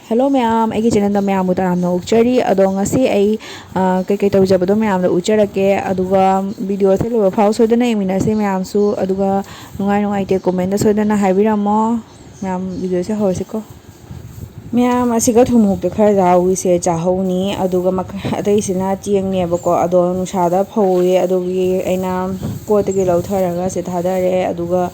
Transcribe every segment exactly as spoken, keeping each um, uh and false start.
Hello ꯃꯌꯥꯝ, ꯑꯩꯒꯤ channelꯗ ꯃꯌꯥꯝꯕꯨ ꯇꯔꯥꯝꯅ ꯑꯣꯛꯆꯔꯤ꯫ ꯑꯗꯣ ꯉꯁꯤ ꯑꯩ, ꯑ, ꯀꯩꯀꯩ ꯇꯧꯖꯕꯗꯣ ꯃꯌꯥꯝꯗ ꯎꯠꯆꯔꯛꯀꯦ, ꯑꯗꯨꯒ videoꯁꯦ ꯂꯣꯏꯕ ꯐꯥꯎ ꯁꯣꯏꯗꯅ ꯌꯦꯡꯃꯤꯟꯅꯁꯦ ꯃꯌꯥꯝꯁꯨ, ꯑꯗꯨꯒ ꯅꯨꯡꯉꯥꯏ ꯅꯨꯡꯉꯥꯏꯇꯦ commentꯗ ꯁꯣꯏꯗꯅ ꯍꯥꯏꯕꯤꯔꯝꯃꯣ꯫ ꯃꯌꯥꯝ videoꯁꯦ ꯍꯧꯔꯁꯤꯀꯣ꯫ ꯃꯌꯥꯝ ꯑꯁꯤꯒ ꯊꯨꯝꯃꯣꯛꯇ ꯈꯔ ꯌꯥꯎꯏꯁꯦ ꯆꯥꯍꯧꯅꯤ, ꯑꯗꯨꯒ ꯃꯈ-, ꯑꯇꯩꯁꯤꯅ ꯆꯦꯡꯅꯦꯕꯀꯣ, ꯑꯗꯣ ꯅꯨꯡꯁꯥꯗ ꯐꯧꯔꯦ, ꯑꯗꯨꯒꯤ ꯑꯩꯅ ꯀꯣꯠꯇꯒꯤ ꯂꯧꯊꯔꯒ ꯁꯤ ꯊꯥꯗꯔꯦ, ꯑꯗꯨꯒ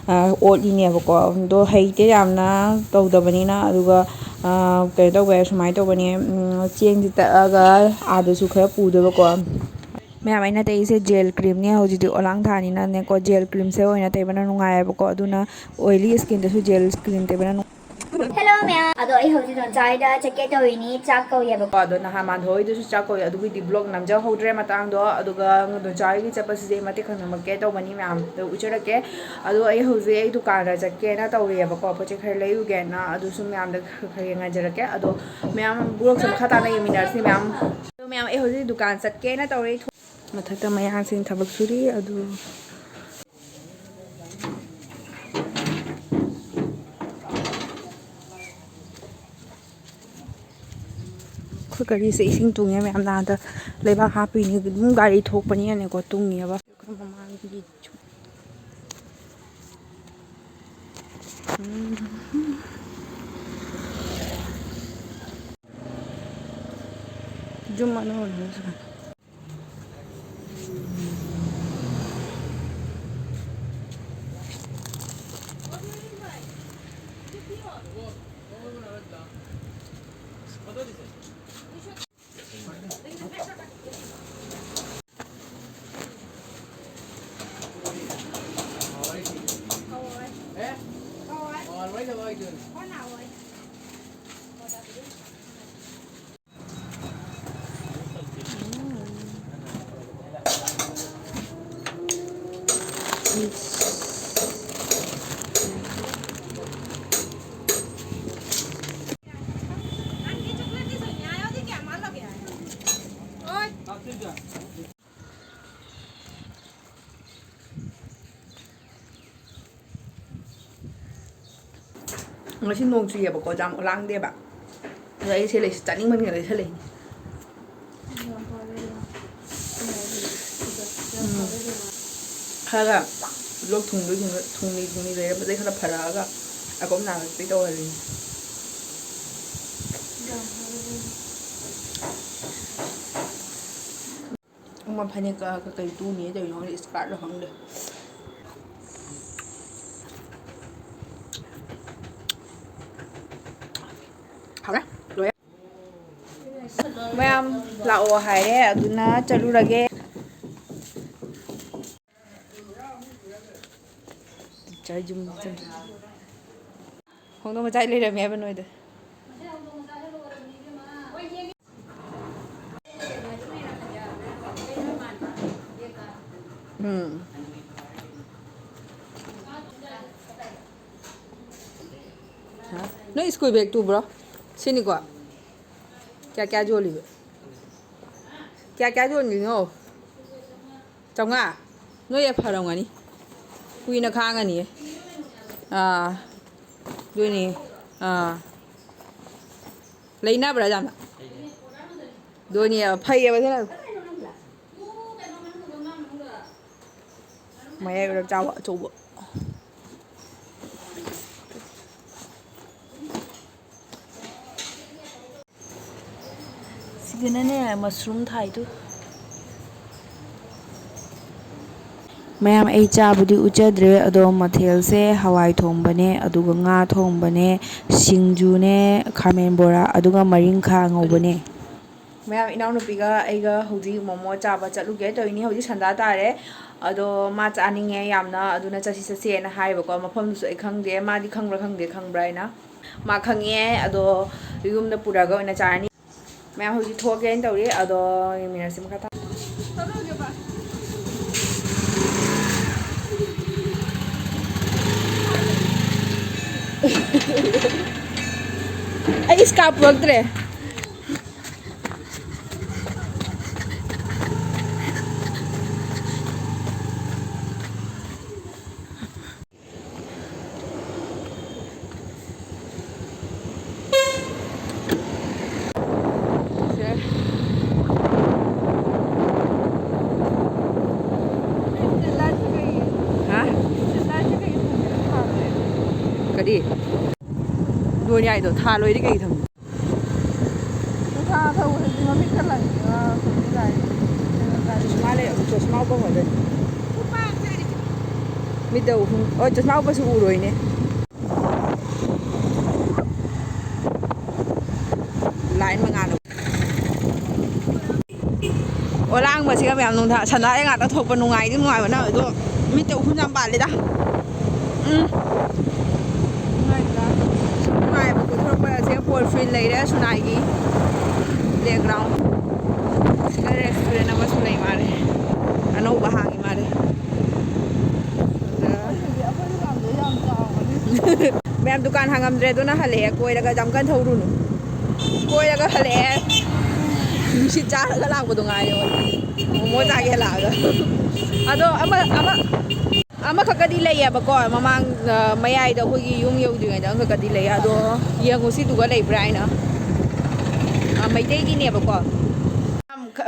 ꯑ, ꯑꯣꯠꯂꯤꯅꯦꯕꯀꯣ꯫ ꯑꯗꯣ ꯍꯩꯇꯦ ꯌꯥꯝꯅ ꯇꯧꯗꯕꯅꯤꯅ꯫ ꯑꯗꯨꯒ, ꯑ, ꯀꯩꯅꯣ ꯇꯧꯕ ꯌꯥꯏ, ꯁꯨꯃꯥꯏꯅ ꯇꯧꯕꯅꯦ, ꯎꯝ, ꯆꯦꯡꯁꯦ ꯇꯛꯑꯒ ꯑꯥꯗꯁꯨ ꯈꯔ ꯄꯨꯗꯣꯏꯕꯀꯣ꯫ ꯃꯌꯥꯝ, ꯑꯩꯅ ꯇꯩꯁꯦ gel creamꯅꯦ, ꯍꯧꯖꯤꯛꯇꯤ ꯑꯣꯂꯥꯡ ꯊꯥꯅꯤꯅꯅꯦꯀꯣ, gel creamꯁꯦ ꯑꯣꯏꯅ ꯇꯩꯕꯅ ꯅꯨꯡꯉꯥꯏꯌꯦꯕꯀꯣ꯫ ꯑꯗꯨꯅ oily skinꯗꯁꯨ gel cream ꯇꯩꯕꯅ ꯅꯨꯡꯉꯥꯏ꯫ Hello ꯃꯌꯥꯝ, ꯑꯗꯣ ꯑꯩ ꯍꯧꯖꯤꯛ ꯗꯣꯟꯆꯥꯏꯗ ꯆꯠꯀꯦ ꯇꯧꯔꯤꯅꯤ, ꯆꯥꯛ ꯀꯧꯏꯌꯦꯕꯀꯣ꯫ ꯑꯗꯣ ꯅꯍꯥꯟ ꯃꯥꯟꯗꯣ ꯍꯣꯏꯗꯁꯨ ꯆꯥꯛ ꯀꯧꯏ, ꯑꯗꯨꯒꯤꯗꯤ vlog ꯅꯝꯖꯍꯧꯗ꯭ꯔꯦ ꯃꯇꯥꯡꯗꯣ꯫ ꯑꯗꯨꯒ ꯗꯣꯟꯆꯥꯏꯒꯤ ꯆꯠꯄꯁꯤꯗꯤ ꯃꯇꯦꯛ ꯈꯪ ꯅꯝꯃꯛꯀꯦ ꯇꯧꯕꯅꯤ, ꯃꯌꯥꯝꯗ ꯎꯠꯆꯔꯛꯀꯦ꯫ ꯑꯗꯣ ꯑꯩ ꯍꯧꯖꯤꯛ ꯑꯩ ꯗꯨꯀꯥꯟꯗ ꯆꯠꯀꯦꯅ ꯇꯧꯔꯤꯑꯕꯀꯣ, ꯄꯣꯠ ꯆꯩ ꯈꯔ ꯂꯩꯔꯨꯒꯦꯅ꯫ ꯑꯗꯨꯁꯨ ꯃꯌꯥꯝꯗ ꯈꯔ ꯈꯔ ꯌꯦꯡꯍꯟꯖꯔꯛꯀꯦ꯫ ꯑꯗꯣ ꯃꯌꯥꯝ vlogꯁꯦ ꯃꯈꯥ ꯇꯥꯅ ꯌꯦꯡꯃꯤꯟꯅꯔꯁꯤ ꯃꯌꯥꯝ꯫ ꯑꯗꯣ ꯃꯌꯥꯝ, ꯑꯩ ꯍꯧꯖꯤꯛ ꯗꯨꯀꯥꯟ ꯆꯠꯀꯦꯅ ꯇꯧꯔꯤ꯫ ꯃꯊꯛꯇ ꯃꯌꯥꯡꯁꯤꯡ ꯊꯕꯛ ꯁꯨꯔꯤ꯫ ꯑꯗꯨ ꯑꯩꯈꯣꯏ ꯒꯥꯔꯤꯁꯦ ꯏꯁꯤꯡ ꯇꯨꯡꯉꯦ ꯃꯌꯥꯝ꯫ ꯅꯍꯥꯟꯗ ꯂꯩꯕꯥꯛ ꯍꯥꯞꯄꯤꯅꯤ, ꯑꯗꯨꯝ ꯒꯥꯔꯤ ꯊꯣꯛꯄꯅꯤꯅꯅꯦꯀꯣ, ꯇꯨꯡꯉꯦꯕ꯫ ꯑꯩꯈꯣꯏ ꯃꯃꯥꯡꯒꯤ ꯎꯝ꯫ ꯌꯨꯝ ꯃꯅꯨꯡ ꯃꯅꯨꯡ ꯁꯥꯟꯅ꯫ ꯉꯁꯤ ꯅꯣꯡ ꯆꯨꯏꯌꯦꯕꯀꯣ, ꯌꯥꯝ ꯎꯂꯥꯡꯗꯦꯕ꯫ ꯑꯩ ꯁꯤ ꯂꯩꯁꯤ ꯆꯥꯅꯤꯡꯃꯟꯒ꯭ꯔꯦ ꯂꯩꯁꯜꯂꯛꯏꯅꯦ꯫ ꯎꯝ꯫ ꯈꯔꯒ ꯂꯣꯛ ꯊꯨꯡꯗꯣꯏ ꯊꯨꯡꯗꯣꯏ ꯊꯨꯡꯂꯤ ꯊꯨꯡꯂꯤ ꯂꯩꯔꯝꯕꯗꯩ ꯈꯔ ꯐꯔꯛꯑꯒ ꯑꯀꯣꯝ ꯅꯥꯔꯛꯇꯣꯏ ꯇꯧꯍꯜꯂꯤꯅꯦ꯫ ꯑꯃ ꯐꯅꯦꯛꯀ ꯀꯩ ꯇꯨꯅꯤ ꯇꯧꯔꯤꯅꯣ ꯈꯪꯗꯦ, ꯏꯁꯀꯥꯔꯠꯂ ꯈꯪꯗꯦ꯫ ꯍꯥꯎꯔꯦ꯫ ꯂꯣꯏꯔꯦ꯫ ꯃꯌꯥꯝ ꯂꯥꯛꯑꯣ ꯍꯥꯏꯔꯦ, ꯑꯗꯨꯅ ꯆꯠꯂꯨꯔꯒꯦ꯫ ꯈꯣꯡꯗꯣꯡ ꯃꯆꯥ ꯂꯩꯔꯝꯃꯦ ꯍꯥꯏꯕ ꯅꯣꯏꯗ꯫ ꯎꯝ꯫ ꯅꯣꯏ ꯁ꯭ꯀꯨꯜ ꯕꯦꯒ ꯇꯨꯕ꯭ꯔꯣ? ꯁꯤꯅꯤꯀꯣ? ꯀꯌꯥ ꯀꯌꯥ ꯌꯣꯜꯂꯤꯕ? ꯀꯌꯥ ꯀꯌꯥ ꯌꯣꯜꯂꯤꯅꯣ? ꯆꯥꯝꯃꯉꯥ? ꯅꯣꯏ ꯌꯥꯝ ꯐꯔꯝꯒꯅꯤ꯫ ꯀꯨꯏꯅ ꯈꯥꯡꯉꯅꯤꯌꯦ꯫ ꯑꯥ꯫ ꯑꯗꯨꯅꯤ꯫ ꯑꯥ꯫ ꯂꯩꯅꯕ꯭ꯔꯥ ꯌꯥꯝꯅ? ꯑꯗꯨꯅꯤ, ꯐꯩꯌꯦꯕ ꯁꯤꯅ꯫ ꯃꯌꯥꯏ ꯑꯣꯏꯔꯞ ꯆꯥꯎꯕ ꯑꯆꯧꯕ꯫ ꯁꯤꯗꯅꯅꯦ, ꯃꯁꯔꯨꯝ ꯊꯥꯏꯗꯨ꯫ ꯃꯌꯥꯝ, ꯑꯩ ꯆꯥꯕꯨꯗꯤ ꯎꯠꯆꯗ꯭ꯔꯦ, ꯑꯗꯣ ꯃꯊꯦꯜꯁꯦ ꯍꯋꯥꯏ ꯊꯣꯡꯕꯅꯦ, ꯑꯗꯨꯒ ꯉꯥ ꯊꯣꯡꯕꯅꯦ, ꯁꯤꯡꯖꯨꯅꯦ, ꯈꯥꯃꯦꯟ ꯕꯣꯔꯥ, ꯑꯗꯨꯒ ꯃꯔꯤꯡꯈꯥ ꯉꯧꯕꯅꯦ꯫ ꯃꯌꯥꯝ, ꯏꯅꯥꯎꯅꯨꯄꯤꯒ ꯑꯩꯒ ꯍꯧꯖꯤꯛ ꯃꯣꯃꯣ ꯆꯥꯕ ꯆꯠꯂꯨꯒꯦ ꯇꯧꯔꯤꯅꯤ꯫ ꯍꯧꯖꯤꯛ ꯁꯟꯗꯥ ꯇꯥꯔꯦ, ꯑꯗꯣ ꯃꯥ ꯆꯥꯅꯤꯡꯉꯦ ꯌꯥꯝꯅ, ꯑꯗꯨꯅ ꯆꯠꯁꯤ ꯆꯠꯁꯦꯅ ꯍꯥꯏꯌꯦꯕꯀꯣ꯫ ꯃꯐꯝꯗꯨꯁꯨ ꯑꯩ ꯈꯪꯗꯦ, ꯃꯥꯗꯤ ꯈꯪꯕ꯭ꯔꯥ ꯈꯪꯗꯦ, ꯈꯪꯕ꯭ꯔꯥ ꯍꯥꯏꯅ꯫ ꯃꯥ ꯈꯪꯉꯦ, ꯑꯗꯣ ꯌꯨꯝꯗ ꯄꯨꯔꯒ ꯑꯣꯏꯅ ꯆꯥꯔꯅꯤ꯫ ꯃꯌꯥꯝ, ꯍꯧꯖꯤꯛ ꯊꯣꯛꯑꯒꯦꯅ ꯇꯧꯔꯤ, ꯑꯗꯣ ꯌꯦꯡꯃꯤꯟꯅꯔꯁꯤ ꯃꯈꯥ ꯇꯥꯅ꯫ ꯑꯩ ꯏꯁꯀꯥꯔꯞ ꯄꯨꯔꯛꯇ꯭ꯔꯦ꯫ ꯂꯣꯏ ꯌꯥꯏꯗꯣ ꯊꯥ ꯂꯣꯏꯗꯤ ꯀꯩ ꯊꯝ? ꯅꯨꯡꯁꯥ ꯊꯧꯕꯗꯗꯤ ꯃꯃꯤꯠꯀ ꯂꯪꯉꯦ, ꯉꯥ ꯈꯨꯅꯤꯡ ꯂꯥꯏ꯫ ꯆꯣꯁꯃꯥ ꯂꯩ, ꯆꯣꯁꯃꯥ ꯎꯞꯄ ꯐꯖꯅꯤ꯫ ꯃꯤꯠꯇ ꯎꯍꯨꯝ, ꯑꯣ, ꯆꯣꯁꯃꯥ ꯎꯞꯄꯁꯨ ꯎꯔꯣꯏꯅꯦ꯫ ꯂꯥꯏꯟ ꯃꯉꯥꯜꯅ꯫ ꯑꯣꯂꯥꯡꯕꯁꯤꯒ ꯃꯌꯥꯝ ꯅꯨꯡꯗꯥꯡ ꯁꯟꯗꯥ ꯉꯥꯛꯇ ꯊꯣꯛꯄ ꯅꯨꯡꯉꯥꯏꯗꯤ ꯅꯨꯡꯉꯥꯏꯕ ꯅꯪ ꯑꯗꯣ ꯃꯤꯠꯇ ꯎꯐꯨꯟ ꯌꯥꯝ ꯄꯥꯜꯂꯤꯗ꯫ ꯎꯝ꯫ ꯅꯨꯡꯉꯥꯏꯇ꯭ꯔꯥ? ꯁꯨꯝ ꯅꯨꯡꯉꯥꯏꯕ ꯀꯣꯏꯊꯣꯔꯛꯄ ꯑꯁꯦ ꯕꯣꯜ ꯐꯤꯜ ꯂꯩꯔꯦ ꯁꯨꯅꯥꯏꯒꯤ ꯄ꯭ꯂꯦꯒ꯭ꯔꯥꯎꯟ꯫ ꯁꯤꯗ ꯔꯦꯁꯇꯨꯔꯦꯟ ꯑꯃꯁꯨ ꯂꯩ ꯃꯥꯜꯂꯦ꯫ ꯑꯅꯧꯕ ꯍꯥꯡꯉꯤ ꯃꯥꯜꯂꯦ꯫ ꯑꯗ ꯃꯌꯥꯝ ꯗꯨꯀꯥꯟ ꯍꯥꯡꯉꯝꯗ꯭ꯔꯦ ꯑꯗꯨꯅ ꯍꯜꯂꯛꯑꯦ ꯀꯣꯏꯔꯒ ꯌꯥꯝ ꯀꯟꯅ ꯊꯧꯔꯨꯅꯨ꯫ ꯀꯣꯏꯔꯒ ꯍꯜꯂꯛꯑꯦ꯫ ꯅꯨꯡꯁꯤꯠ ꯆꯥꯔꯒ ꯂꯥꯛꯄꯗꯣ ꯉꯥꯏꯔꯦ ꯑꯩꯈꯣꯏ꯫ ꯃꯣꯃꯣ ꯆꯥꯒꯦ ꯍꯜꯂꯛꯑꯒ꯫ ꯑꯗꯣ ꯑꯃ, ꯑꯃ, ꯑꯃꯈꯛꯀꯗꯤ ꯂꯩꯌꯦꯕꯀꯣ, ꯃꯃꯥꯡ, ꯑ, ꯃꯌꯥꯏꯗ ꯑꯩꯈꯣꯏꯒꯤ ꯌꯨꯝ ꯌꯧꯗ꯭ꯔꯤꯉꯩꯗ ꯑꯃꯈꯛꯀꯗꯤ ꯂꯩꯌꯦ꯫ ꯑꯗꯣ ꯌꯦꯡꯉꯨ ꯁꯤꯗꯨꯒ ꯂꯩꯕ꯭ꯔꯥ ꯍꯥꯏꯅ꯫ ꯑ, ꯃꯩꯇꯩꯒꯤꯅꯦꯕꯀꯣ꯫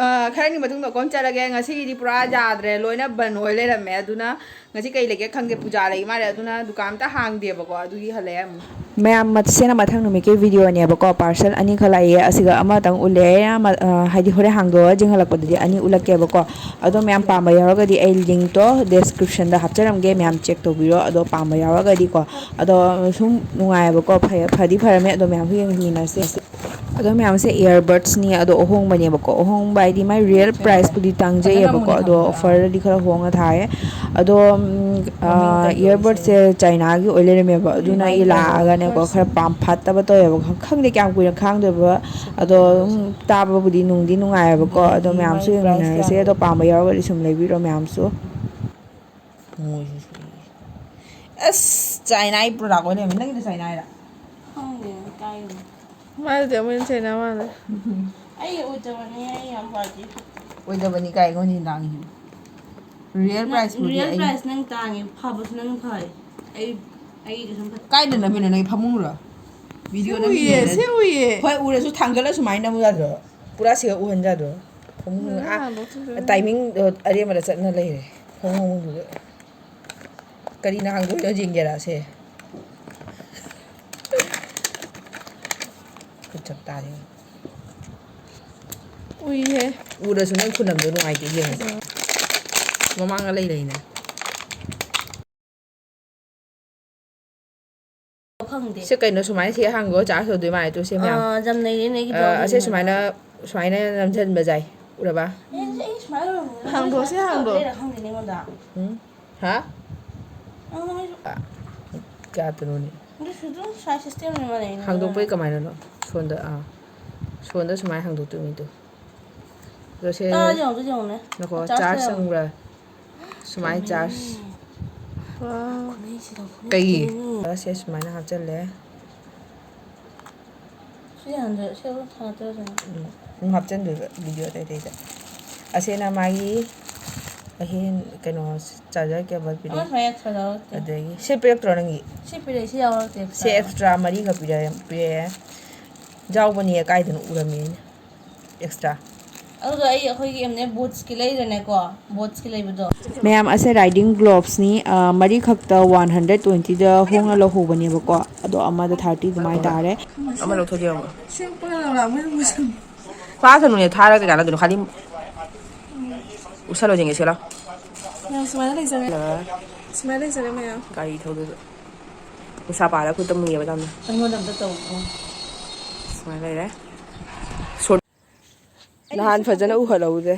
ꯑ, ꯈꯔꯅꯤ ꯃꯇꯨꯡꯗ ꯀꯣꯟ ꯆꯠꯂꯒꯦ꯫ ꯉꯁꯤꯒꯤꯗꯤ ꯄꯨꯔꯥ ꯌꯥꯗ꯭ꯔꯦ, ꯂꯣꯏꯅ ꯕꯟ ꯑꯣꯏ ꯂꯩꯔꯝꯃꯦ꯫ ꯑꯗꯨꯅ ꯉꯁꯤ ꯀꯩ ꯂꯩꯒꯦ ꯈꯪꯗꯦ, ꯄꯨꯖꯥ ꯂꯩ ꯃꯥꯜꯂꯦ, ꯑꯗꯨꯅ ꯗꯨꯀꯥꯟ ꯑꯝꯇ ꯍꯥꯡꯗꯦꯕꯀꯣ, ꯑꯗꯨꯒꯤ ꯍꯜꯂꯛꯑꯦ ꯑꯃꯨꯛ꯫ ꯃꯌꯥꯝ, ꯃꯁꯤꯅ ꯃꯊꯪ ꯅꯨꯃꯤꯠꯀꯤ ꯚꯤꯗꯤꯑꯣꯅꯦꯕꯀꯣ꯫ ꯄꯥꯔꯁꯦꯜ ꯑꯅꯤꯈꯛ ꯂꯥꯛꯑꯦ, ꯑꯁꯤꯒ ꯑꯃꯇꯪ ꯎꯠꯂꯦ꯫ ꯑꯩꯅ ꯃ-, ꯑ, ꯍꯥꯏꯗꯤ ꯍꯣꯔꯦꯟ ꯍꯥꯡꯗꯣꯛꯑꯒ ꯌꯦꯡꯍꯜꯂꯛꯄꯗꯗꯤ ꯑꯅꯤ ꯎꯠꯂꯛꯀꯦꯕꯀꯣ꯫ ꯑꯗꯣ ꯃꯌꯥꯝ ꯄꯥꯝꯕ ꯌꯥꯎꯔꯒꯗꯤ ꯑꯩ ꯂꯤꯡꯛꯇꯣ ꯗꯦꯁꯀ꯭ꯔꯤꯞꯁꯟꯗ ꯍꯥꯞꯆꯔꯝꯒꯦ, ꯃꯌꯥꯝ ꯆꯦꯛ ꯇꯧꯕꯤꯔꯣ꯫ ꯑꯗꯣ ꯄꯥꯝꯕ ꯌꯥꯎꯔꯒꯗꯤꯀꯣ, ꯑꯗꯣ ꯁꯨꯝ ꯅꯨꯡꯉꯥꯏꯌꯦꯕꯀꯣ, ꯐꯩ-, ꯐꯗꯤ ꯐꯔꯝꯃꯦ꯫ ꯑꯗꯣ ꯃꯌꯥꯝꯁꯨ ꯌꯦꯡꯃꯤꯟꯅꯁꯦ꯫ ꯑꯗꯣ ꯃꯌꯥꯝꯁꯦ ꯏꯌꯔꯕꯠꯁꯅꯤ, ꯑꯗꯣ ꯑꯍꯣꯡꯕꯅꯦꯕꯀꯣ꯫ ꯑꯍꯣꯡꯕ ꯍꯥꯏꯗꯤ ꯃꯥꯏ ꯔꯤꯌꯦꯜ ꯄ꯭ꯔꯥꯏꯁꯄꯨꯗꯤ ꯇꯥꯡꯖꯩꯌꯦꯕꯀꯣ, ꯑꯗꯣ ꯑꯣꯐꯔꯗꯗꯤ ꯈꯔ ꯍꯣꯡꯅ ꯊꯥꯏꯌꯦ꯫ ꯑꯗꯣ, ꯎꯝ, ꯑ, ꯏꯌꯔꯕꯠꯁꯦ ꯆꯥꯏꯅꯥꯒꯤ ꯑꯣꯏ ꯂꯩꯔꯝꯃꯦꯕ, ꯑꯗꯨꯅ ꯑꯩ ꯂꯥꯛꯑꯒꯅꯦꯀꯣ, ꯈꯔ ꯄꯥꯝ ꯐꯠꯇꯕ ꯇꯧꯋꯦꯕ꯫ ꯈꯪ-, ꯈꯪꯗꯦ ꯀꯌꯥꯝ ꯀꯨꯏꯅ ꯈꯥꯡꯗꯣꯏꯕ, ꯑꯗꯣ ꯑꯗꯨꯝ ꯇꯥꯕꯕꯨꯗꯤ ꯅꯨꯡꯗꯤ ꯅꯨꯡꯉꯥꯏꯌꯦꯕꯀꯣ꯫ ꯑꯗꯣ ꯃꯌꯥꯝꯁꯨ ꯌꯦꯡꯃꯤꯟꯅꯔꯁꯦ, ꯑꯗꯣ ꯄꯥꯝꯕ ꯌꯥꯎꯔꯒꯗꯤ ꯁꯨꯝ ꯂꯩꯕꯤꯔꯣ ꯃꯌꯥꯝꯁꯨ꯫ ꯑꯁ, ꯆꯥꯏꯅꯥꯒꯤ ꯄ꯭ꯔꯣꯗꯛ ꯑꯣꯏ ꯂꯩꯔꯝꯃꯦ꯫ ꯅꯪꯒꯤꯗꯣ ꯆꯥꯏꯅꯥꯒꯤꯔꯥ? ꯈꯪꯗꯦ, ꯀꯥꯏꯗꯅꯣ꯫ ꯃꯥꯏꯗꯨꯗꯤ ꯑꯃꯨꯛ ꯍꯦꯟꯅ ꯆꯩꯅ ꯃꯥꯜꯂꯦ꯫ ꯑꯩ ꯑꯣꯏꯗꯕꯅꯤ, ꯑꯩ ꯌꯥꯝ ꯄꯥꯝꯗꯦ꯫ ꯑꯣꯏꯗꯕꯅꯤ ꯀꯥꯏ, ꯑꯩꯉꯣꯟꯗ ꯍꯦꯟꯅ ꯇꯥꯡꯉꯤ꯫ ꯔꯤꯌꯦꯜ ꯅꯪ ꯄ꯭ꯔꯥꯏꯁꯄꯨꯗꯤ ꯔꯤꯌꯦꯜ ꯑꯩ ꯄ꯭ꯔꯥꯏꯁ ꯅꯪ ꯇꯥꯡꯉꯦ, ꯐꯕꯁꯨ ꯅꯪ ꯐꯔꯦ꯫ ꯑꯩ, ꯑꯩꯒꯤꯗꯤ ꯁꯨꯝ ꯐꯠ- ꯀꯥꯏꯗ ꯅꯝꯃꯤꯅꯣ, ꯅꯪꯒꯤ ꯐꯃꯨꯡꯔꯣ? ꯚꯤꯗꯤꯑꯣ ꯁꯤ ꯎꯏꯌꯦ, ꯅꯝꯃꯤꯅꯦꯅ꯫ ꯁꯤ ꯎꯏꯌꯦ꯫ ꯍꯣꯏ, ꯎꯔꯁꯨ ꯊꯥꯡꯒꯠꯂ ꯁꯨꯃꯥꯏꯅ ꯅꯝꯃꯨ ꯌꯥꯗ꯭ꯔꯣ? ꯄꯨꯔꯥ ꯁꯤꯒ ꯎꯍꯟ ꯌꯥꯗ꯭ꯔꯣ? ꯐꯃꯨꯡ, ꯂꯣꯏꯅ ꯑꯥ, ꯍꯥꯡꯗꯣꯛꯈꯤꯗꯣꯏꯅꯦ꯫ ꯇꯥꯏꯃꯤꯡ ꯑꯔꯦꯝꯕꯗ ꯆꯠꯅ ꯂꯩꯔꯦ ꯐꯃꯨꯡ ꯐꯃꯨꯡꯗꯨꯗ꯫ ꯀꯔꯤꯅ ꯍꯥꯡꯗꯣꯏꯅꯣ ꯌꯦꯡꯒꯦꯔꯥ ꯁꯦ? ꯈꯨꯠ ꯆꯞ ꯇꯥꯔꯦ꯫ ꯎꯏꯍꯦ꯫ ꯎꯔꯁꯨ ꯅꯪ ꯈꯨꯅꯝꯗꯣ ꯅꯨꯡꯉꯥꯏꯇꯦ ꯌꯦꯡꯉꯣ꯫ ꯃꯃꯥꯡꯗ ꯂꯩ ꯂꯩꯅ꯫ ꯐꯪꯗꯦ꯫ ꯁꯤ ꯀꯩꯅꯣ ꯁꯨꯃꯥꯏꯅ ꯁꯤ ꯍꯥꯡꯗꯣꯛꯑ ꯆꯥꯔꯖ ꯇꯧꯗꯣꯏ ꯃꯥꯜꯂꯦ ꯇꯨ ꯁꯤ ꯃꯌꯥꯝ꯫ ꯑꯥ, ꯌꯥꯝ ꯅꯩꯔꯦꯅꯦ ꯑꯩꯒꯤꯗꯣ꯫ ꯑꯥ, ꯑꯁꯤ ꯁꯨꯃꯥꯏꯅ, ꯁꯨꯃꯥꯏꯅ ꯅꯝꯁꯤꯟꯕ ꯌꯥꯏ꯫ ꯎꯔꯕ? ꯑꯦ, ꯑꯩ ꯁꯨꯃꯥꯏꯅ ꯑꯣꯏꯔꯝꯒꯅꯤ꯫ ꯍꯥꯡꯗꯣꯛꯁꯦ, ꯍꯥꯡꯗꯣꯛ꯫ ꯂꯩꯔ ꯈꯪꯗꯦꯅꯦ ꯑꯩꯉꯣꯟꯗ꯫ ꯎꯝ? ꯍꯥ? ꯑꯥ, ꯑꯩꯁꯨ꯫ ꯑꯥ, ꯀꯌꯥꯗꯅꯣꯅꯦ? ꯑꯗꯨꯁꯨ ꯑꯗꯨꯝ ꯁꯥꯏꯖ ꯁꯤꯁꯇꯦꯝꯅꯦ ꯃꯥꯟꯅꯩꯅꯦ꯫ ꯍꯥꯡꯗꯣꯛꯄꯩ ꯀꯃꯥꯏꯅꯅꯣ? ꯁꯣꯟꯗ, ꯑꯥ꯫ ꯁꯣꯟꯗ ꯁꯨꯃꯥꯏꯅ ꯍꯥꯡꯗꯣꯛꯇꯣꯏꯅꯤ ꯇꯨ꯫ ꯑꯗꯣ ꯁꯦ ꯇꯥꯗꯤ ꯌꯦꯡꯉꯨ, ꯑꯗꯨꯗꯤ ꯌꯦꯡꯉꯨꯅꯦ꯫ ꯉꯥꯏꯈꯣ, ꯆꯥꯔꯖ ꯆꯥꯔꯖ ꯌꯦꯡꯉꯨ꯫ ꯆꯪꯕ꯭ꯔꯥ? ꯁꯨꯃꯥꯏꯅ ꯆꯥꯔꯖ꯫ ꯋꯥꯎ꯫ ꯈꯨꯅꯩꯁꯤꯗ, ꯈꯨꯅꯩ ꯀꯩꯒꯤ? ꯈꯨꯅꯩ꯫ ꯁꯦ ꯁꯨꯃꯥꯏꯅ ꯍꯥꯞꯆꯜꯂꯦ꯫ ꯁꯤ ꯍꯥꯟꯅ ꯁꯦ ꯊꯥꯡꯒꯠꯇ꯭ꯔꯁꯨ ꯌꯥꯅꯤ꯫ ꯎꯝ꯫ ꯑꯗꯨꯝ ꯍꯥꯞꯆꯤꯟꯗꯣꯏꯕ ꯚꯤꯗꯤꯑꯣ ꯑꯇꯩ ꯑꯇꯩꯗ꯫ ꯑꯁꯤꯅ ꯃꯥꯒꯤ ꯑꯍꯦꯟ ꯀꯩꯅꯣ ꯆꯥꯔꯖꯔ ꯀꯦꯕꯜ ꯑꯃ ꯄꯤꯔꯛꯑꯦ꯫ ꯁꯨꯃꯥꯏꯅ extra ꯌꯥꯎꯔꯛꯇꯦ꯫ ꯑꯗꯒꯤ ꯁꯤ ꯄꯤꯔꯛꯇ꯭ꯔꯣ ꯅꯪꯒꯤ? ꯁꯤ ꯄꯤꯔꯛꯑꯦ, ꯁꯤ ꯌꯥꯎꯔꯛꯇꯦ ꯁꯤ extra꯫ Extra ꯃꯔꯤꯈꯛ ꯄꯤꯔꯛꯑꯦ, ꯄꯤꯔꯛꯑꯦ꯫ ꯌꯥꯎꯕꯅꯦ, ꯀꯥꯏꯗꯅꯣ ꯎꯔꯝꯃꯦ ꯑꯩꯅ꯫ Extra꯫ ꯑꯗꯨꯒ ꯑꯩ ꯑꯩꯈꯣꯏꯒꯤ ꯑꯦꯝꯅꯦ ꯕꯣꯠꯁꯀꯤ ꯂꯩꯗꯅꯦꯀꯣ, ꯕꯣꯠꯁꯀꯤ ꯂꯩꯕꯗꯣ꯫ ꯃꯌꯥꯝ, ꯑꯁꯦ riding gloves ꯅꯤ, ꯑ, ꯃꯔꯤꯈꯛꯇ one hundred twenty ꯗ ꯍꯣꯡꯅ ꯂꯧꯍꯧꯕꯅꯦꯕꯀꯣ, ꯑꯗꯣ ꯑꯃꯗ thirty ꯑꯗꯨꯃꯥꯏꯅ ꯇꯥꯔꯦ꯫ ꯑꯃ ꯂꯧꯊꯣꯛꯀꯦ ꯌꯦꯡꯉꯣ꯫ ꯁꯦꯝꯄꯒ ꯂꯥꯛꯑꯣ, ꯃꯣꯏ ꯃꯁꯝ꯫ ꯐꯥꯁꯅꯨꯅꯦ, ꯊꯥꯔꯒ ꯀꯩ ꯀꯥꯟꯅꯗꯣꯏꯅꯣ? ꯈꯥꯂꯤ ꯎꯁꯜꯂꯣ, ꯌꯦꯡꯒꯦ, ꯁꯦ ꯂꯥꯎ꯫ ꯃꯌꯥꯝ ꯁꯨꯃꯥꯏꯅ ꯂꯩꯖꯔꯦ꯫ ꯁꯨꯃꯥꯏꯅ ꯂꯩꯖꯔꯦ ꯃꯌꯥꯝ꯫ ꯒꯥꯔꯤ ꯊꯧꯗꯣꯏꯕ꯫ ꯅꯨꯡꯁꯥ ꯄꯥꯜꯂ ꯈꯨꯠꯇ ꯃꯨꯏꯌꯦꯕ ꯌꯥꯝꯅ꯫ ꯑꯩꯉꯣꯟꯗ ꯑꯝꯇ ꯇꯧ꯫ ꯁꯨꯃꯥꯏꯅ ꯂꯩꯔꯦ꯫ ꯅꯍꯥꯟ ꯐꯖꯅ ꯎꯍꯜꯍꯧꯗꯦ꯫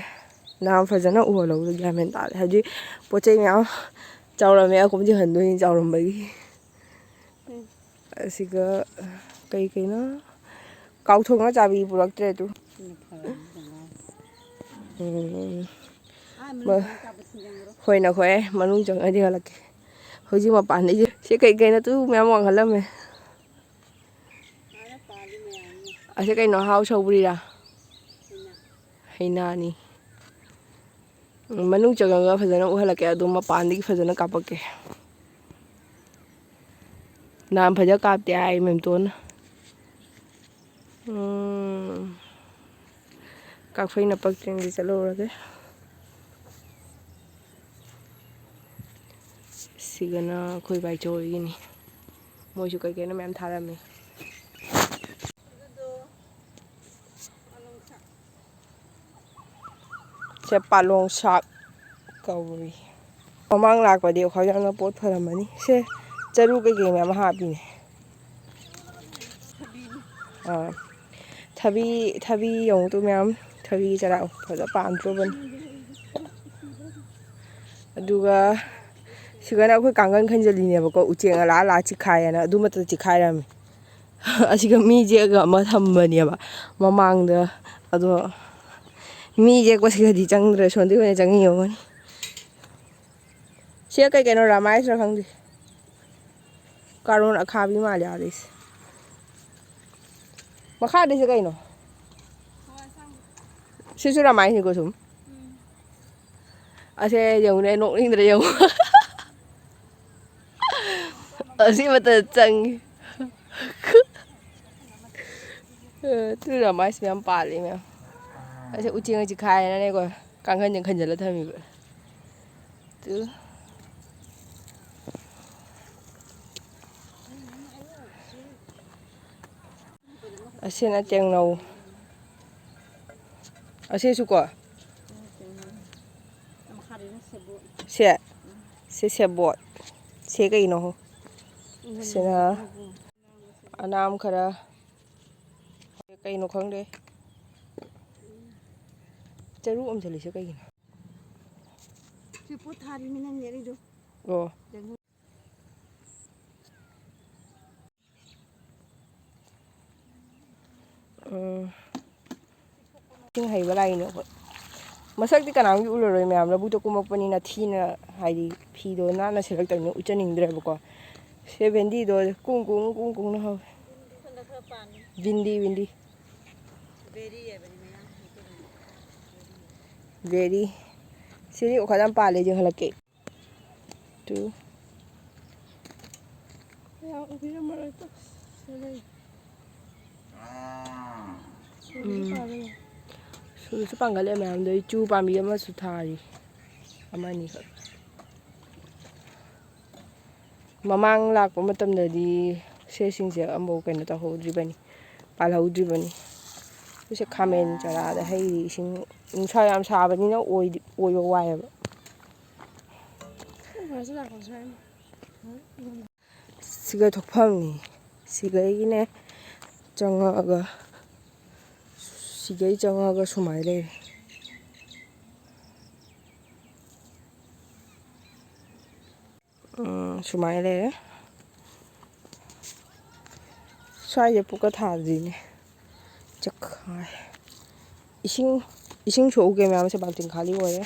ꯅꯍꯥꯟ ꯐꯖꯅ ꯎꯍꯜꯍꯧꯗꯦ, ꯒ꯭ꯌꯥꯟ ꯃꯦꯟ ꯇꯥꯗꯦ꯫ ꯍꯥꯏꯗꯤ ꯄꯣꯠ ꯆꯩ ꯃꯌꯥꯝ ꯆꯥꯎꯔꯝꯃꯦ, ꯑꯀꯨꯝꯗꯤ ꯍꯟꯗꯣꯏꯅꯤ ꯆꯥꯎꯔꯝꯕꯒꯤ꯫ ꯎꯝ꯫ ꯑꯁꯤꯒ ꯀꯩ ꯀꯩꯅꯣ? ꯀꯥꯎꯊꯣꯡ ꯉꯥ ꯆꯥꯕꯤ ꯄꯨꯔꯛꯇ꯭ꯔꯦ ꯑꯗꯨ꯫ ꯎꯝ꯫ ꯃ-, ꯍꯣꯏ, ꯅꯈꯣꯏ ꯃꯅꯨꯡ ꯆꯪꯉꯗꯤ ꯍꯜꯂꯛꯀꯦ꯫ ꯍꯧꯖꯤꯛ ꯃꯄꯥꯟꯗꯒꯤ ꯁꯤ ꯀꯩ ꯀꯩꯅꯣ ꯇꯨ ꯃꯌꯥꯝ ꯋꯥꯡꯍꯜꯂꯝꯃꯦ꯫ ꯑꯁꯤ ꯀꯩꯅꯣ, ꯍꯥꯎ ꯁꯧꯒ꯭ꯔꯤꯔꯥ? ꯍꯩꯅꯥꯅꯤ꯫ ꯎꯝ, ꯃꯅꯨꯡ ꯆꯪꯉꯒ ꯐꯖꯅ ꯎꯍꯜꯂꯛꯀꯦ, ꯑꯗꯣ ꯃꯄꯥꯟꯗꯒꯤ ꯐꯖꯅ ꯀꯥꯞꯄꯛꯀꯦ꯫ ꯅꯍꯥꯟ ꯐꯖꯅ ꯀꯥꯞꯇꯦ ꯍꯥꯏ ꯃꯦꯝꯇꯣꯟꯅ꯫ ꯎꯝ, ꯀꯥꯛꯐꯩ ꯅꯄꯛ ꯆꯦꯡꯗꯤ ꯆꯠꯍꯧꯔꯒꯦ꯫ ꯁꯤꯒꯅ ꯑꯩꯈꯣꯏ ꯕꯥꯏꯆꯧ ꯍꯣꯏꯒꯤꯅꯤ꯫ ꯃꯣꯏꯁꯨ ꯀꯩ ꯀꯩꯅꯣ ꯃꯌꯥꯝ ꯊꯥꯔꯝꯃꯤ꯫ ꯁꯦ ꯄꯥꯂꯣꯡ ꯁꯥꯛ ꯀꯧꯏ꯫ ꯃꯃꯥꯡ ꯂꯥꯛꯄꯗꯤ ꯑꯩꯈꯣꯏ ꯌꯥꯝꯅ ꯄꯣꯠ ꯐꯔꯝꯃꯅꯤ꯫ ꯁꯦ ꯆꯔꯨ ꯀꯩꯀꯩ ꯃꯌꯥꯝ ꯍꯥꯞꯄꯤꯅꯦ꯫ ꯑꯥ, ꯊꯕꯤ, ꯊꯕꯤ ꯌꯦꯡꯉꯨ ꯇꯨ ꯃꯌꯥꯝ, ꯊꯕꯤ ꯆꯔꯥ ꯐꯖ ꯄꯥꯟꯗ꯭ꯔꯣꯕꯅꯤ꯫ ꯑꯗꯨꯒ ꯁꯤꯒꯅ ꯑꯩꯈꯣꯏ ꯀꯥꯡꯒꯟ ꯈꯟꯖꯜꯂꯤꯅꯦꯕꯀꯣ, ꯎꯆꯦꯛꯅ ꯂꯥꯛꯑ ꯂꯥꯛꯑ ꯆꯤꯛꯈꯥꯏꯌꯦꯅ ꯑꯗꯨꯃꯠꯇ ꯆꯤꯛꯈꯥꯏꯔꯝꯃꯤ꯫ ꯑꯁꯤꯒ ꯃꯤ ꯌꯦꯛꯑꯒ ꯑꯃ ꯊꯝꯕꯅꯦꯕ ꯃꯃꯥꯡꯗ꯫ ꯑꯗꯣ ꯃꯤ ꯌꯦꯛꯄꯁꯤꯒꯗꯤ ꯆꯪꯗ꯭ꯔꯦ, ꯁꯣꯟꯗꯤ ꯑꯣꯏꯅ ꯆꯪꯉꯤ ꯌꯦꯡꯉꯨꯅꯤ꯫ ꯁꯤ ꯀꯩ ꯀꯩꯅꯣ ꯔꯥꯃꯥꯏꯁꯤꯔ ꯈꯪꯗꯦ꯫ ꯀꯥꯔꯣꯟ ꯑꯈꯥꯕꯤ ꯃꯥꯜꯂꯦ ꯑꯥꯗꯩꯁꯦ꯫ ꯃꯈꯥꯗꯩꯁꯦ ꯀꯩꯅꯣ? ꯁꯤꯁꯨ ꯔꯥꯃꯥꯏꯁꯤꯅꯤꯀꯣ ꯁꯨꯝ꯫ ꯑꯁꯦ ꯌꯦꯡꯉꯨꯅꯦ, ꯅꯣꯛꯅꯤꯡꯗ꯭ꯔꯦ ꯌꯦꯡꯉꯨ꯫ ꯑꯁꯤ ꯑꯃꯇ ꯆꯪꯉꯤ꯫ ꯑ, ꯇꯨ ꯔꯥꯃꯥꯏꯁꯤ ꯃꯌꯥꯝ ꯄꯥꯜꯂꯤ ꯃꯌꯥꯝ꯫ ꯑꯁꯤ ꯎꯆꯦꯛꯅ ꯆꯤꯛꯈꯥꯏꯌꯦꯅꯅꯦꯀꯣ, ꯀꯥꯡꯈꯟꯁꯦ ꯈꯟꯖꯤꯜꯂ ꯊꯝꯃꯤꯕ꯫ ꯇꯨ꯫ ꯑꯁꯤꯅ ꯇꯦꯡꯅꯧ꯫ ꯑꯁꯤꯁꯨꯀꯣ꯫ ꯁꯦ꯫ ꯁꯤ ꯁꯦꯕꯣꯠ꯫ ꯁꯤ ꯀꯩꯅꯣ? ꯁꯤꯅ ꯑꯅꯥꯝ ꯈꯔ꯫ ꯀꯩꯅꯣ ꯈꯪꯗꯦ꯫ ꯆꯔꯨ ꯑꯝꯖꯜꯂꯤꯁꯦ ꯀꯩꯒꯤꯅꯣ? ꯁꯤ ꯄꯣꯠ ꯊꯥꯔꯤꯃꯤ ꯅꯪ ꯌꯦꯛꯏꯗꯣ꯫ ꯑꯣ꯫ ꯎꯝ꯫ ꯏꯁꯤꯡ ꯍꯩꯕ ꯂꯥꯛꯏꯅꯦ ꯑꯩꯈꯣꯏ꯫ ꯃꯁꯛꯇꯤ ꯀꯅꯥꯝꯒꯤ ꯎꯠꯂꯔꯣꯏ ꯃꯌꯥꯝ, ꯂꯧꯕꯨꯛꯇ ꯀꯨꯝꯃꯛꯄꯅꯤꯅ ꯊꯤꯅ, ꯍꯥꯏꯗꯤ ꯐꯤꯗꯣ ꯅꯥꯟꯅ ꯁꯦꯠꯂꯛꯇꯕꯅꯤꯅ ꯎꯠꯆꯅꯤꯡꯗ꯭ꯔꯦꯕꯀꯣ꯫ ꯁꯦ ꯚꯦꯟꯗꯤꯗꯣ ꯀꯨꯡ ꯀꯨꯡ ꯀꯨꯡ ꯀꯨꯡꯅ ꯍꯧꯋꯦ꯫ ꯚꯤꯟꯗꯤ, ꯚꯤꯟꯗꯤ꯫ ꯕꯦꯔꯤ꯫ ꯁꯤꯗꯤ ꯑꯣꯈꯥꯛ ꯌꯥꯝ ꯄꯥꯜꯂꯦ, ꯌꯦꯡꯍꯜꯂꯛꯀꯦ꯫ ꯇꯨ꯫ ꯃꯌꯥꯝ ꯎꯕꯤꯔꯝꯃꯔꯣꯏ ꯇꯣ꯫ ꯁꯤꯗ ꯂꯩ꯫ ꯁꯤꯗꯁꯨ ꯎꯝ꯫ ꯄꯥꯜꯂꯦ꯫ ꯁꯤꯗꯁꯨ ꯄꯥꯟꯒꯠꯂꯦ ꯃꯌꯥꯝꯗꯣ꯫ ꯑꯩ ꯆꯨ ꯄꯥꯝꯕꯤ ꯑꯃꯁꯨ ꯊꯥꯔꯤ꯫ ꯑꯃꯅꯤꯈꯛ꯫ ꯃꯃꯥꯡ ꯂꯥꯛꯄ ꯃꯇꯝꯗꯗꯤ ꯁꯦꯁꯤꯡꯁꯦ ꯑꯃꯐꯥꯎ ꯀꯩꯅꯣ ꯇꯧꯍꯧꯗ꯭ꯔꯤꯕꯅꯤ, ꯄꯥꯜꯍꯧꯗ꯭ꯔꯤꯕꯅꯤ꯫ ꯁꯦ ꯈꯥꯃꯦꯟ ꯆꯔꯥꯗ ꯍꯩꯔꯤ ꯏꯁꯤꯡ꯫ ꯅꯨꯡꯁꯥ ꯌꯥꯝ ꯁꯥꯕꯅꯤꯅ ꯑꯣꯏꯗꯤ-, ꯑꯣꯏꯕ ꯋꯥꯏꯑꯦꯕ꯫ ꯁꯤꯒ ꯊꯣꯛꯐꯝꯅꯤ꯫ ꯁꯤꯒꯩꯒꯤꯅꯦ ꯆꯪꯉꯛꯑꯒ, ꯁꯤꯒꯩ ꯆꯪꯉꯛꯑꯒ ꯁꯨꯃꯥꯏꯅ ꯂꯩꯔꯦ꯫ ꯎꯝ, ꯁꯨꯃꯥꯏꯅ ꯂꯩꯔꯦ꯫ ꯁ꯭ꯋꯥꯏꯁꯦ ꯄꯨꯀ ꯊꯥꯗ꯭ꯔꯤꯅꯦ꯫ ꯆꯈꯥꯏ꯫ ꯏꯁꯤꯡ, ꯏꯁꯤꯡ ꯁꯣꯛꯎꯒꯦ ꯃꯌꯥꯝꯁꯦ, ꯕꯥꯜꯇꯤꯟ ꯈꯥꯂꯤ ꯑꯣꯏꯔꯦ꯫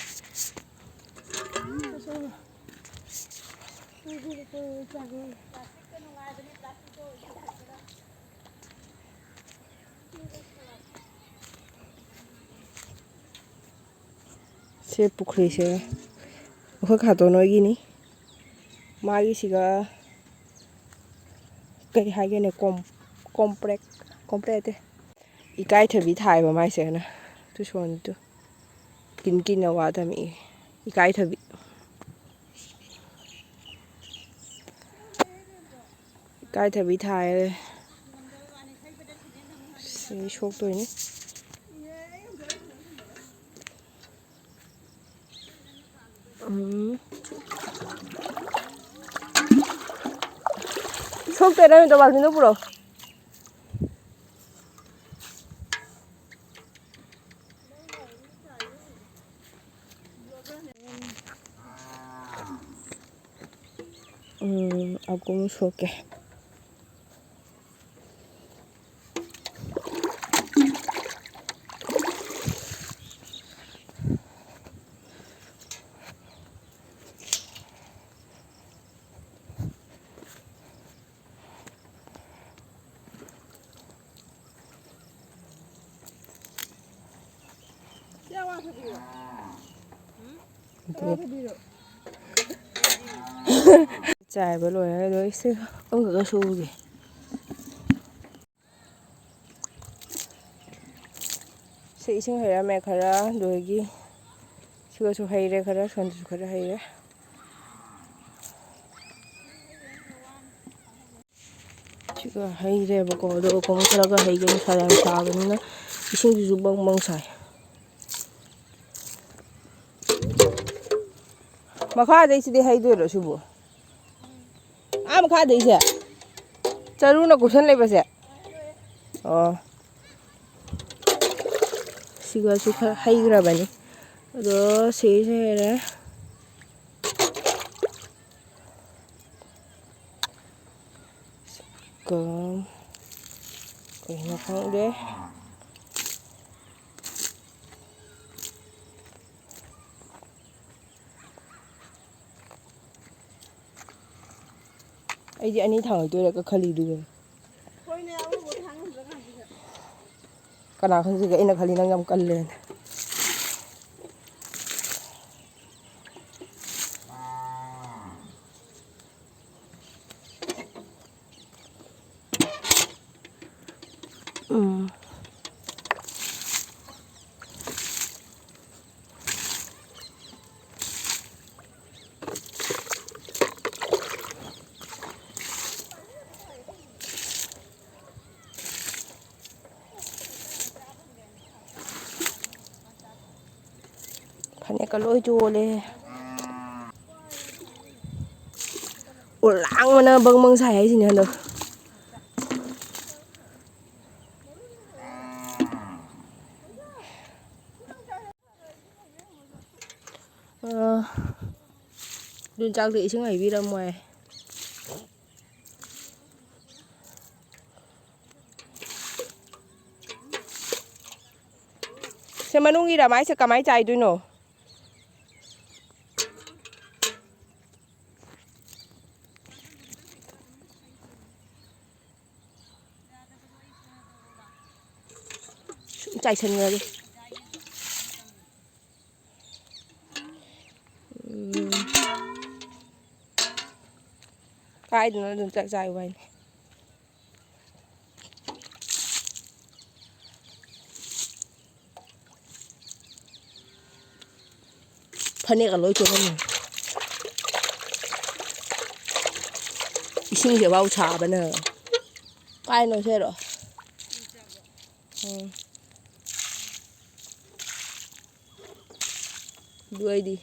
ꯁꯤ ꯄꯨꯈ꯭ꯔꯤꯁꯦ ꯑꯩꯈꯣꯏ ꯈꯥꯇꯣꯟ ꯍꯣꯏꯒꯤꯅꯤ꯫ ꯃꯥꯒꯤꯁꯤꯒ ꯀꯩ ꯍꯥꯏꯒꯦꯅꯦ, ꯀꯣꯝ-, ꯀꯣꯝꯄ꯭ꯔꯦꯛ, ꯀꯣꯝꯄ꯭ꯔꯦꯛ ꯅꯠꯇꯦ, ꯏꯀꯥꯏꯊꯕꯤ ꯊꯥꯏꯕ ꯃꯥꯏꯁꯦ꯫ ꯑꯗꯨ ꯁꯣꯟꯗꯨ ꯀꯤꯟ ꯀꯤꯟꯅ ꯋꯥ ꯊꯝꯃꯛꯑꯦ꯫ ꯏꯀꯥꯏꯊꯕꯤ꯫ ꯏꯀꯥꯏꯊꯕꯤ ꯊꯥꯏ꯫ ꯁꯤ ꯁꯣꯛꯇꯣꯏꯅꯤ꯫ ꯎꯝ꯫ ꯁꯣꯛꯇꯣꯏꯔꯥ ꯅꯠꯇ꯭ꯔ ꯕꯥꯜꯇꯤꯟꯗꯣ ꯄꯨꯔꯛꯑꯣ꯫ ꯎꯝ, ꯑꯒꯨꯝ ꯁꯣꯛꯀꯦ꯫ ꯆꯥꯏꯕ ꯂꯣꯏꯔꯒ ꯑꯗꯣ ꯑꯩꯁꯦ ꯑꯃꯨꯛꯀ ꯁꯨꯒꯦ꯫ ꯁꯤ ꯏꯁꯤꯡ ꯍꯩꯔꯝꯃꯦ ꯈꯔ, ꯑꯗꯨꯗꯒꯤ ꯁꯤꯒꯁꯨ ꯍꯩꯔꯦ ꯈꯔ, ꯁꯣꯝꯗꯁꯨ ꯈꯔ ꯍꯩꯔꯦ꯫ ꯁꯤ ꯍꯩꯔꯦꯕꯀꯣ, ꯑꯗꯣ ꯀꯣꯝ ꯈꯔꯒ ꯍꯩꯒꯦ, ꯅꯨꯡꯁꯥ ꯌꯥꯝ ꯁꯥꯕꯅꯤꯅ ꯏꯁꯤꯡꯗꯨꯁꯨ ꯕꯪ ꯕꯪ ꯁꯥꯏ꯫ ꯃꯈꯥꯗꯩꯁꯤꯗꯤ ꯍꯩꯗꯣꯏꯔꯣ ꯁꯤꯕꯨ? ꯑꯥ, ꯃꯈꯥꯗꯩꯁꯦ? ꯆꯔꯨꯅ ꯀꯨꯞꯁꯟ ꯂꯩꯕꯁꯦ? ꯑꯣ꯫ ꯁꯤꯒꯁꯨ ꯈꯔ ꯍꯩꯈ꯭ꯔꯕꯅꯤ꯫ ꯑꯗꯣ ꯁꯤꯁꯦ ꯍꯩꯔꯦ꯫ ꯀ-, ꯀꯩꯅꯣ ꯈꯪꯗꯦ꯫ ꯑꯩꯗꯤ ꯑꯅꯤ ꯊꯥꯡꯉꯛꯇꯣꯏꯔꯒ ꯈꯜꯂꯤꯗꯨꯒ꯫ ꯀꯅꯥ ꯈꯪꯖꯒꯦ? ꯑꯩꯅ ꯈꯜꯂꯤ ꯅꯪ ꯌꯥꯝ ꯀꯜꯂꯦꯅ꯫ ꯎꯝ꯫ ꯐꯅꯦꯛꯀ ꯂꯣꯏ ꯆꯣꯜꯂꯦ꯫ ꯑꯣ, ꯂꯥꯡꯕꯅ ꯕꯪ ꯕꯪ ꯁꯥꯏ ꯍꯥꯏꯁꯤꯅꯦ ꯍꯟꯗꯛ꯫ ꯑ, ꯌꯣꯡꯆꯥꯛꯇ ꯏꯁꯤꯡ ꯍꯩꯕꯤꯔꯝꯃꯣꯏ꯫ ꯁꯦ, ꯃꯅꯨꯡꯒꯤ ꯔꯃꯥꯏꯁꯦ ꯀꯃꯥꯏ ꯆꯥꯏꯗꯣꯏꯅꯣ? ꯁꯨꯝ ꯆꯥꯏꯁꯟꯈ꯭ꯔꯒꯦ꯫ ꯎꯝ꯫ ꯀꯥꯏꯗꯅꯣ ꯑꯗꯨꯝ ꯆꯥꯛ ꯆꯥꯏ ꯋꯥꯏꯅꯦ꯫ ꯐꯅꯦꯛꯀ ꯂꯣꯏ ꯆꯣꯠꯂꯝꯃꯦ꯫ ꯏꯁꯤꯡꯁꯦ ꯋꯥꯎ ꯁꯥꯕꯅ꯫ ꯀꯥꯏꯅꯣ ꯁꯦꯔꯣ? ꯎꯝ꯫ ꯑꯗꯨ ꯑꯩꯗꯤ꯫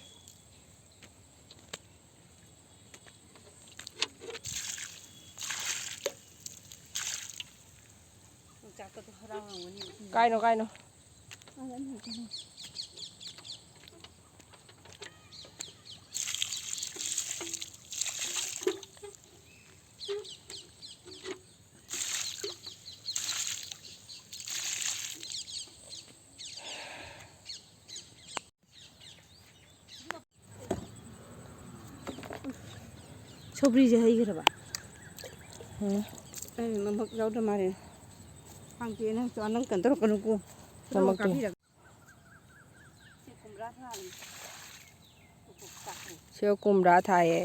ꯀꯥꯏꯅꯣ, ꯀꯥꯏꯅꯣ꯫ ꯁꯧꯒ꯭ꯔꯤꯁꯦ ꯍꯩꯈ꯭ꯔꯕ? ꯎꯝ꯫ ꯑꯩ ꯃꯃꯛ ꯌꯥꯎꯗ ꯃꯥꯜꯂꯦ꯫ ꯍꯥꯡꯇꯣꯛꯑꯦ ꯅꯪꯁꯨ ꯑꯅꯪ ꯀꯩꯅꯣ ꯇꯧꯔꯛꯀꯅꯨꯀꯣ꯫ ꯃꯃꯛꯇꯤ꯫ ꯀꯥꯕꯤꯔꯒ꯫ ꯁꯤ ꯀꯨꯝꯕ꯭ꯔꯥ ꯊꯥꯕꯅꯤ꯫ ꯁꯤ ꯀꯨꯝꯕ꯭ꯔꯥ ꯊꯥꯏꯌꯦ꯫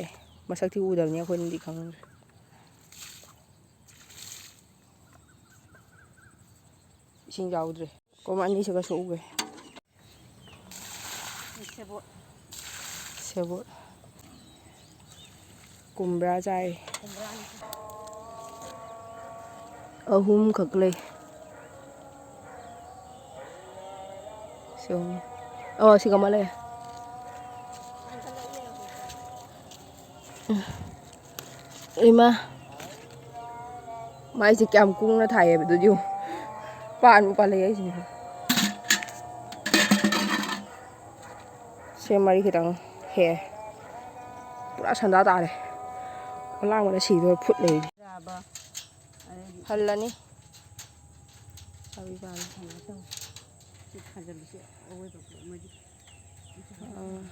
ꯃꯁꯛꯇꯤ ꯎꯗꯕꯅꯤ ꯑꯩꯈꯣꯏꯅꯗꯤ ꯈꯪꯗ꯭ꯔꯦ꯫ ꯏꯁꯤꯡ ꯌꯥꯎꯗ꯭ꯔꯦ꯫ ꯀꯣꯝ ꯑꯅꯤꯁꯤꯒ ꯁꯣꯛꯎꯒꯦ꯫ ꯁꯦꯕꯣꯠ꯫ ꯁꯦꯕꯣꯠ꯫ ꯀꯨꯝꯕ꯭ꯔꯥ ꯆꯥꯏ꯫ ꯀꯨꯝꯕ꯭ꯔꯥꯅꯤ꯫ ꯑꯍꯨꯝꯈꯛ ꯂꯩ꯫ ꯁꯤ ꯑꯍꯨꯝ꯫ ꯑꯣ, ꯁꯤꯒ ꯑꯃ ꯂꯩ꯫ ꯏꯃꯥ꯫ ꯃꯥꯏꯁꯦ ꯀꯌꯥꯝ ꯀꯨꯡꯅ ꯊꯥꯏꯌꯦꯕ ꯑꯗꯨꯗꯤ ꯌꯦꯡꯉꯨ꯫ ꯄꯥꯟꯕꯨ ꯄꯥꯜꯂꯛꯑꯦ ꯑꯩꯁꯤꯅꯦ꯫ ꯁꯦ ꯃꯔꯤ ꯈꯤꯇꯪ ꯍꯦꯛꯑꯦ꯫ ꯄꯨꯔꯥ ꯁꯟꯗꯥ ꯇꯥꯔꯦ꯫ ꯑꯂꯥꯡꯕꯅ ꯁꯤꯗꯣꯔꯦ ꯐꯨꯠ ꯂꯩꯔꯤ꯫ ꯍꯜꯂꯅꯤ꯫ ꯁꯥꯕꯤ ꯄꯥꯜꯂꯦ꯫ ꯑꯥ꯫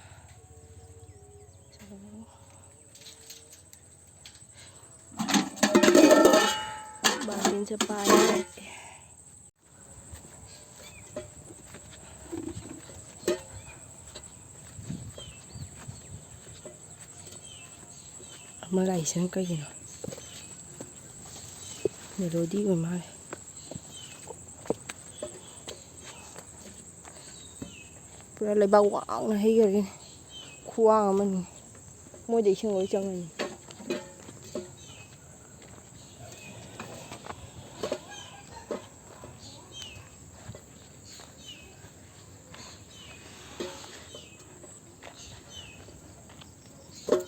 ꯕꯥꯜꯇꯤꯟꯁꯦ ꯄꯥꯏꯔꯦ꯫ ꯑꯃ ꯂꯥꯛꯏꯁꯤꯅ ꯀꯩꯒꯤꯅꯣ? ꯃꯦꯂꯣꯗꯤ ꯑꯣꯏ ꯃꯥꯜꯂꯦ꯫ ꯄꯨꯔꯥ ꯂꯩꯕꯥꯛ ꯋꯥꯡꯅ ꯍꯩꯈ꯭ꯔꯦ꯫ ꯈꯨꯋꯥꯡ ꯑꯃꯅꯤ꯫ ꯃꯣꯏꯗ ꯏꯁꯤꯡ ꯂꯣꯏ ꯆꯪꯉꯅꯤ꯫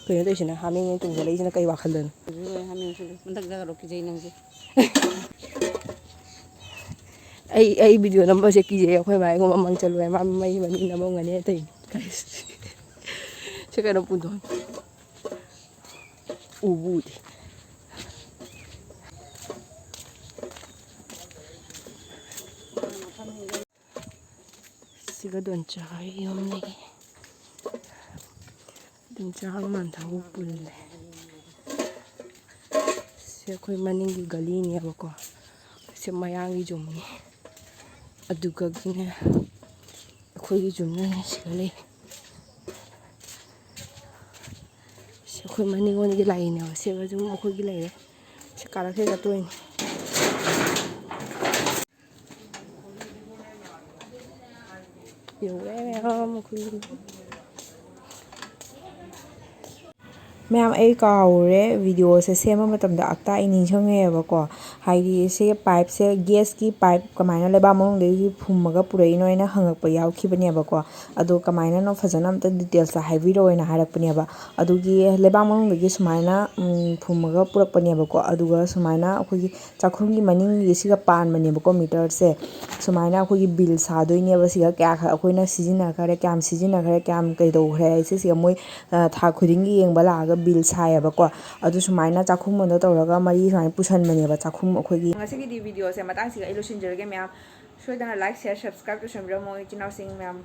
ꯀꯩꯅꯣ ꯇꯧꯔꯤꯁꯤꯅ, ꯍꯥꯃꯦꯡꯅ ꯇꯨꯝꯁꯤꯜꯂꯛꯏꯁꯤꯅ ꯀꯩ ꯋꯥꯈꯜꯗꯅꯣ? ꯍꯧꯖꯤꯛ ꯂꯣꯏ ꯍꯥꯃꯦꯡ ꯁꯤꯗ ꯃꯊꯛ ꯆꯠꯈ꯭ꯔꯣ, ꯀꯤꯖꯩ ꯅꯪꯁꯦ꯫ ꯑꯩ, ꯑꯩ ꯚꯤꯗꯤꯑꯣ ꯅꯝꯕꯁꯦ ꯀꯤꯖꯩ꯫ ꯑꯩꯈꯣꯏ ꯃꯥ ꯑꯩꯉꯣꯟꯗ ꯃꯃꯥꯡ ꯆꯠꯂꯨ ꯍꯥꯏ꯫ ꯃꯥ ꯃꯩ ꯃꯅꯤꯡ ꯅꯝꯃꯝꯒꯅꯤ ꯇꯧꯔꯤꯅꯤ꯫ ꯁꯤ ꯀꯩꯅꯣ ꯄꯨꯗꯣꯟ꯫ ꯎꯕꯨ ꯎꯗꯦ꯫ ꯁꯤꯒ ꯗꯣꯟꯆꯥ ꯍꯣꯏ ꯌꯨꯝꯅꯤ꯫ ꯗꯣꯟꯆꯥ ꯍꯣꯏ ꯃꯥꯟꯊꯧ ꯄꯨꯜꯂꯦ꯫ ꯁꯤ ꯑꯩꯈꯣꯏ ꯃꯅꯤꯡꯒꯤ ꯒꯂꯤꯅꯦꯕꯀꯣ꯫ ꯁꯤ ꯃꯌꯥꯡꯒꯤ ꯌꯨꯝꯅꯤ꯫ ꯑꯗꯨꯒꯅꯦ ꯑꯩꯈꯣꯏꯒꯤ ꯌꯨꯝꯅꯅꯦ ꯁꯤꯒ ꯂꯩ꯫ ꯁꯤ ꯑꯩꯈꯣꯏ ꯃꯅꯤꯡꯂꯣꯝꯒꯤ ꯂꯥꯏꯅꯦꯕ꯫ ꯁꯤꯒ ꯑꯗꯨꯝ ꯑꯩꯈꯣꯏꯒꯤ ꯂꯩꯔꯦ꯫ ꯁꯤ ꯀꯥꯔꯛꯁꯤꯗ ꯆꯠꯇꯣꯏꯅꯤ꯫ ꯌꯧꯔꯦ ꯃꯌꯥꯝ ꯑꯩꯈꯣꯏ꯫ ꯃꯌꯥꯝ, ꯑꯩ ꯀꯥꯎꯔꯦ, ꯚꯤꯗꯤꯑꯣꯁꯦ ꯁꯦꯝꯕ ꯃꯇꯝꯗ ꯑꯝꯇ ꯑꯩ ꯅꯤꯡꯁꯤꯡꯉꯛꯑꯦꯕꯀꯣ꯫ ꯍꯥꯏꯗꯤ ꯁꯤ ꯄꯥꯏꯞꯁꯦ, ꯒ꯭ꯌꯥꯁꯀꯤ ꯄꯥꯏꯞ ꯀꯃꯥꯏꯅ ꯂꯩꯕꯥꯛ ꯃꯅꯨꯡꯗꯒꯤ ꯐꯨꯝꯃꯒ ꯄꯨꯔꯛꯏꯅꯣ ꯍꯥꯏꯅ ꯍꯪꯉꯛꯄ ꯌꯥꯎꯈꯤꯕꯅꯦꯕꯀꯣ꯫ ꯑꯗꯣ ꯀꯃꯥꯏꯅꯅꯣ ꯐꯖꯅ ꯑꯝꯇ ꯗꯤꯇꯦꯜꯁꯇ ꯍꯥꯏꯕꯤꯔꯛꯑꯣꯅ ꯍꯥꯏꯔꯛꯄꯅꯦꯕ꯫ ꯑꯗꯨꯒꯤ ꯂꯩꯕꯥꯛ ꯃꯅꯨꯡꯗꯒꯤ ꯁꯨꯃꯥꯏꯅ, ꯎꯝ, ꯐꯨꯝꯃꯒ ꯄꯨꯔꯛꯄꯅꯦꯕꯀꯣ꯫ ꯑꯗꯨꯒ ꯁꯨꯃꯥꯏꯅ ꯑꯩꯈꯣꯏꯒꯤ ꯆꯥꯛꯈꯨꯝꯒꯤ ꯃꯅꯤꯡꯒꯤ ꯁꯤꯒ ꯄꯥꯟꯕꯅꯦꯕꯀꯣ ꯃꯤꯇꯔꯁꯦ꯫ ꯁꯨꯃꯥꯏꯅ ꯑꯩꯈꯣꯏꯒꯤ ꯕꯤꯜ ꯁꯥꯗꯣꯏꯅꯦꯕ꯫ ꯁꯤꯒ ꯀꯌꯥ ꯈꯛ ꯑꯩꯈꯣꯏꯅ ꯁꯤꯖꯤꯟꯅꯈ꯭ꯔꯦ, ꯀꯌꯥꯝ ꯁꯤꯖꯤꯟꯅꯈ꯭ꯔꯦ, ꯀꯌꯥꯝ ꯀꯩꯗꯧꯈ꯭ꯔꯦ ꯍꯥꯏꯁꯦ ꯁꯤꯒ ꯃꯣꯏ, ꯑ, ꯊꯥ ꯈꯨꯗꯤꯡꯒꯤ ꯌꯦꯡꯕ ꯂꯥꯛꯑꯒ ꯕꯤꯜ ꯁꯥꯏꯌꯦꯕꯀꯣ꯫ ꯑꯗꯨ ꯁꯨꯃꯥꯏꯅ ꯆꯥꯛꯈꯨꯝ ꯑꯗꯣ ꯇꯧꯔꯒ ꯃꯔꯤ ꯁꯨꯃꯥꯏꯅ ꯄꯨꯁꯟꯕꯅꯦꯕ ꯆꯥꯛꯈꯨꯝ ꯑꯩꯈꯣꯏꯒꯤ꯫ ꯉꯁꯤꯒꯤꯗꯤ ꯚꯤꯗꯤꯑꯣꯁꯦ ꯃꯇꯥꯡꯁꯤꯒ ꯑꯩ ꯂꯣꯏꯁꯤꯟꯖꯔꯒꯦ ꯃꯌꯥꯝ꯫ ꯁꯣꯏꯗꯅ like, share, subscribe ꯇꯧꯁꯟꯕꯤꯔꯝꯃꯣ ꯏꯆꯤꯟ ꯏꯅꯥꯎꯁꯤꯡ ꯃꯌꯥꯝ꯫